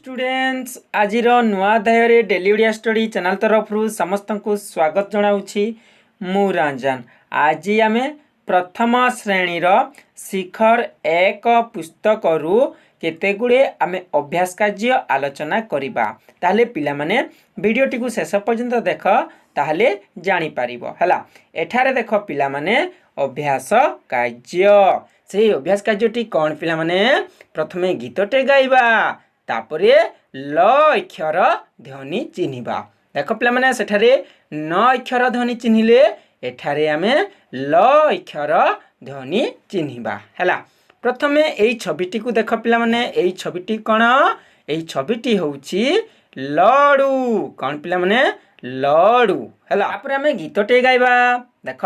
Students, ଆଜିର ନୂଆ ଅଧ୍ୟାୟରେ ଡେଲି ଓଡ଼ିଆ ଷ୍ଟଡି ଚ୍ୟାନେଲ୍ ତରଫରୁ ସମସ୍ତଙ୍କୁ ସ୍ୱାଗତ ଜଣାଉଛି। ମୁଁ ରଞ୍ଜନ। ଆଜି ଆମେ ପ୍ରଥମ ଶ୍ରେଣୀର ଶିଖର ଏକ ପୁସ୍ତକରୁ କେତେ ଗୁଡ଼ିଏ ଆମେ ଅଭ୍ୟାସ କାର୍ଯ୍ୟ ଆଲୋଚନା କରିବା। ତାହେଲେ ପିଲାମାନେ, ଭିଡ଼ିଓଟିକୁ ଶେଷ ପର୍ଯ୍ୟନ୍ତ ଦେଖ, ତାହେଲେ ଜାଣିପାରିବ। ହେଲା, ଏଠାରେ ଦେଖ ପିଲାମାନେ, ଅଭ୍ୟାସ କାର୍ଯ୍ୟ। ସେଇ ଅଭ୍ୟାସ କାର୍ଯ୍ୟଟି କ'ଣ ପିଲାମାନେ? ପ୍ରଥମେ ଗୀତଟେ ଗାଇବା, ତାପରେ ଲ ଅକ୍ଷର ଧ୍ୱନି ଚିହ୍ନିବା। ଦେଖ ପିଲାମାନେ, ସେଠାରେ ନ ଅକ୍ଷର ଧ୍ୱନି ଚିହ୍ନିଲେ, ଏଠାରେ ଆମେ ଲ ଅକ୍ଷର ଧ୍ୱନି ଚିହ୍ନିବା। ହେଲା, ପ୍ରଥମେ ଏଇ ଛବିଟିକୁ ଦେଖ ପିଲାମାନେ। ଏଇ ଛବିଟି କ'ଣ? ଏଇ ଛବିଟି ହେଉଛି ଲଡ଼ୁ। କ'ଣ ପିଲାମାନେ? ଲଡ଼ୁ। ହେଲା, ତାପରେ ଆମେ ଗୀତଟେ ଗାଇବା। ଦେଖ,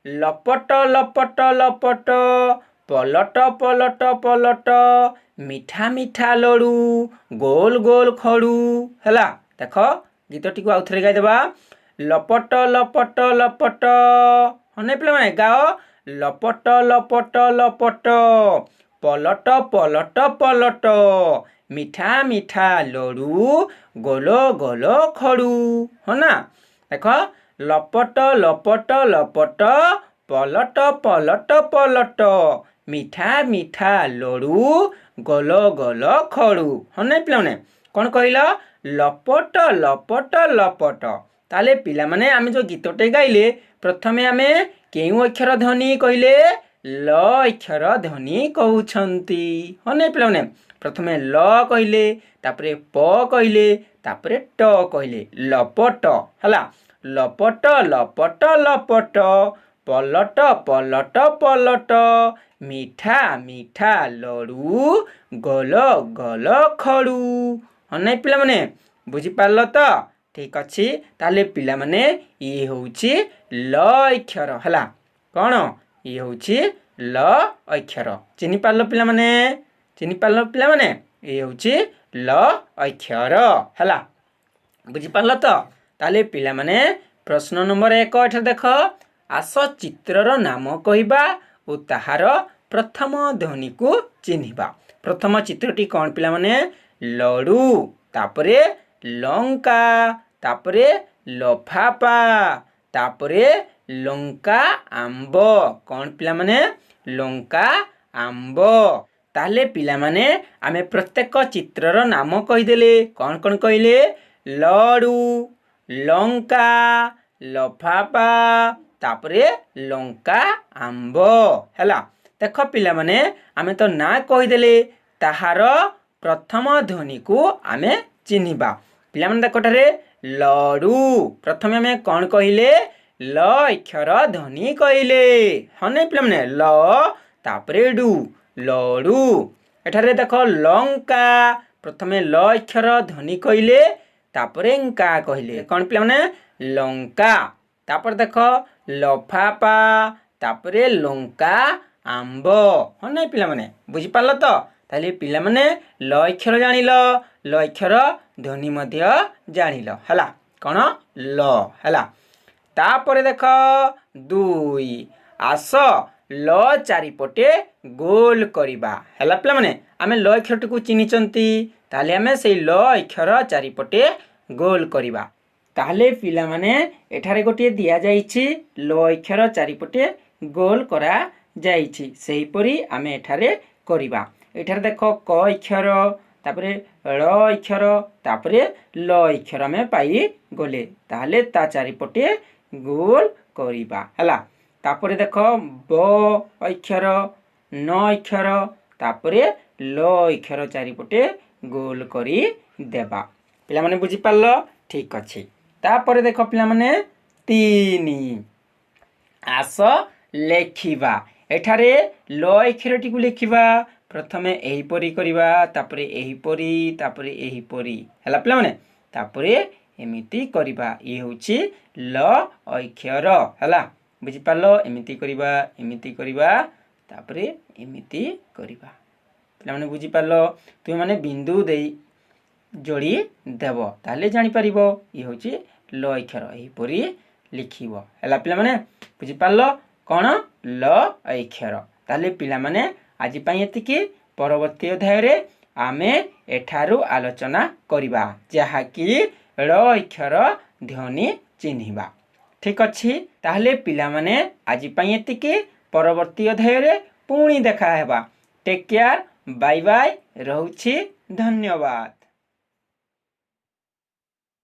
ଲପଟ ଲପଟ ଲପଟ, ପଲଟ ପଲଟ ପଲଟ, ମିଠା ମିଠା ଲଡ଼ୁ, ଗୋଲ ଗୋଲ ଖଡ଼ୁ। ହେଲା, ଦେଖ, ଗୀତଟିକୁ ଆଉ ଥରେ ଗାଇଦେବା। ଲପଟ ଲପଟ ଲପଟ। ହଁ ନାଇଁ ପିଲାମାନେ, ଗାଅ। ଲପଟ ଲପଟ ଲପଟ, ପଲଟ ପଲଟ ପଲଟ, ମିଠା ମିଠା ଲଡ଼ୁ, ଗୋଲ ଗୋଲ ଖଡ଼ୁ। ହଁ ନା? ଦେଖ, ଲପଟ ଲପଟ ଲପଟ, ପଲଟ ପଲଟ ପଲଟ, ମିଠା ମିଠା ଲଡ଼ୁ, ଗୋଲ ଗୋଲ ଖଡ଼ୁ। ହଁ ନାଇଁ ପିଲାମାନେ? କ'ଣ କହିଲ? ଲପଟ ଲପଟ ଲପଟ। ତାହେଲେ ପିଲାମାନେ, ଆମେ ଯେଉଁ ଗୀତଟେ ଗାଇଲେ, ପ୍ରଥମେ ଆମେ କେଉଁ ଅକ୍ଷର ଧ୍ୱନି କହିଲେ? ଲ ଅକ୍ଷର ଧ୍ୱନି କହୁଛନ୍ତି। ହଁ ନାଇଁ ପିଲାମାନେ? ପ୍ରଥମେ ଲ କହିଲେ, ତାପରେ ପ କହିଲେ, ତାପରେ ଟ କହିଲେ, ଲପଟ। ହେଲା, ଲପଟ ଲପଟ ଲପଟ, ପଲଟ ପଲଟ ପଲଟ, ମିଠା ମିଠା ଲଡ଼ୁ, ଗୋଲ ଗୋଲ ଖଡ଼ୁ। ହଁ ନାଇଁ ପିଲାମାନେ, ବୁଝିପାରିଲ ତ? ଠିକ୍ ଅଛି। ତାହେଲେ ପିଲାମାନେ, ଇଏ ହେଉଛି ଲ ଅକ୍ଷର। ହେଲା, କ'ଣ? ଇଏ ହେଉଛି ଲ ଅକ୍ଷର। ଚିହ୍ନି ପାରିଲ ପିଲାମାନେ? ଚିହ୍ନି ପାରିଲ ପିଲାମାନେ? ଇଏ ହେଉଛି ଲ ଅକ୍ଷର। ହେଲା, ବୁଝିପାରିଲ ତ? ତାହେଲେ ପିଲାମାନେ, ପ୍ରଶ୍ନ ନମ୍ବର 1 ଏଠାରେ ଦେଖ। ଆସ ଚିତ୍ରର ନାମ କହିବା ଓ ତାହାର ପ୍ରଥମ ଧ୍ୱନିକୁ ଚିହ୍ନିବା। ପ୍ରଥମ ଚିତ୍ରଟି କ'ଣ ପିଲାମାନେ? ଲଡ଼ୁ, ତାପରେ ଲଙ୍କା, ତାପରେ ଲଫାପା, ତାପରେ ଲଙ୍କା ଆମ୍ବ। କ'ଣ ପିଲାମାନେ? ଲଙ୍କା ଆମ୍ବ। ତାହେଲେ ପିଲାମାନେ, ଆମେ ପ୍ରତ୍ୟେକ ଚିତ୍ରର ନାମ କହିଦେଲେ। କ'ଣ କ'ଣ କହିଲେ? ଲଡ଼ୁ, ଲଙ୍କା, ଲଫାପା, ତାପରେ ଲଙ୍କା ଆମ୍ବ। ହେଲା, ଦେଖ ପିଲାମାନେ, ଆମେ ତ ନାଁ କହିଦେଲେ, ତାହାର ପ୍ରଥମ ଧ୍ୱନିକୁ ଆମେ ଚିହ୍ନିବା। ପିଲାମାନେ ଦେଖ, ଏଠାରେ ଲଡ଼ୁ, ପ୍ରଥମେ ଆମେ କ'ଣ କହିଲେ? ଲ ଅକ୍ଷର ଧ୍ୱନି କହିଲେ। ହଁ ନାଇଁ ପିଲାମାନେ? ଲ ତାପରେ ଡୁ, ଲଡ଼ୁ। ଏଠାରେ ଦେଖ, ଲଙ୍କା, ପ୍ରଥମେ ଲ ଅକ୍ଷର ଧ୍ୱନି କହିଲେ, ତାପରେ ଙ୍କା କହିଲେ। କ'ଣ ପିଲାମାନେ? ଲଙ୍କା। ତାପରେ ଦେଖ, ଲଫାପା, ତାପରେ ଲଙ୍କା ଆମ୍ବ। ହଁ ନାଇଁ ପିଲାମାନେ, ବୁଝିପାରିଲ ତ? ତାହେଲେ ପିଲାମାନେ, ଲ ଅକ୍ଷର ଜାଣିଲ, ଲ ଅକ୍ଷର ଧ୍ୱନି ମଧ୍ୟ ଜାଣିଲ। ହେଲା, କ'ଣ? ଲ। ହେଲା, ତାପରେ ଦେଖ 2, ଆସ ଲ ଚାରିପଟେ ଗୋଲ କରିବା। ହେଲା ପିଲାମାନେ, ଆମେ ଲ ଅକ୍ଷରଟିକୁ ଚିହ୍ନିଛନ୍ତି, ତାହେଲେ ଆମେ ସେଇ ଲ ଅକ୍ଷର ଚାରିପଟେ ଗୋଲ କରିବା। ତାହେଲେ ପିଲାମାନେ, ଏଠାରେ ଗୋଟିଏ ଦିଆଯାଇଛି, ଲ ଅକ୍ଷର ଚାରିପଟେ ଗୋଲ କରାଯାଇଛି। ସେହିପରି ଆମେ ଏଠାରେ କରିବା। ଏଠାରେ ଦେଖ, କ ଅକ୍ଷର, ତାପରେ ଳ ଅକ୍ଷର, ତାପରେ ଲ ଅକ୍ଷର ଆମେ ପାଇଗଲେ। ତାହେଲେ ତା ଚାରିପଟେ ଗୋଲ କରିବା। ହେଲା, ତାପରେ ଦେଖ, ବ ଅକ୍ଷର, ନ ଅକ୍ଷର, ତାପରେ ଲ ଅକ୍ଷର ଚାରିପଟେ ଗୋଲ କରି ଦେବା। ପିଲାମାନେ, ବୁଝିପାରିଲ? ଠିକ୍ ଅଛି। ତାପରେ ଦେଖ ପିଲାମାନେ, 3, ଆସ ଲେଖିବା। ଏଠାରେ ଲ ଅକ୍ଷରଟିକୁ ଲେଖିବା। ପ୍ରଥମେ ଏହିପରି କରିବା, ତାପରେ ଏହିପରି, ତାପରେ ଏହିପରି। ହେଲା ପିଲାମାନେ, ତାପରେ ଏମିତି କରିବା। ଇଏ ହେଉଛି ଲ ଅକ୍ଷର। ହେଲା, ବୁଝିପାରିଲ? ଏମିତି କରିବା, ଏମିତି କରିବା, ତାପରେ ଏମିତି କରିବା। ପିଲାମାନେ, ବୁଝିପାରିଲ? ତୁମେମାନେ ବିନ୍ଦୁ ଦେଇ ଯୋଡ଼ି ଦେବ, ତାହେଲେ ଜାଣିପାରିବ ଇଏ ହେଉଛି ଲ ଅକ୍ଷର। ଏହିପରି ଲେଖିବ। ହେଲା ପିଲାମାନେ, ବୁଝିପାରିଲ କ'ଣ? ଲ ଅକ୍ଷର। ତାହେଲେ ପିଲାମାନେ, ଆଜି ପାଇଁ ଏତିକି। ପରବର୍ତ୍ତୀ ଅଧ୍ୟାୟରେ ଆମେ ଏଠାରୁ ଆଲୋଚନା କରିବା, ଯାହାକି ଳ ଅକ୍ଷର ଧ୍ୱନି ଚିହ୍ନିବା। ଠିକ୍ ଅଛି, ତାହେଲେ ପିଲାମାନେ, ଆଜି ପାଇଁ ଏତିକି। ପରବର୍ତ୍ତୀ ଅଧ୍ୟାୟରେ ପୁଣି ଦେଖା ହେବା। ଟେକ୍ କେୟାର, ବାଇ ବାଇ, ରହୁଛି, ଧନ୍ୟବାଦ।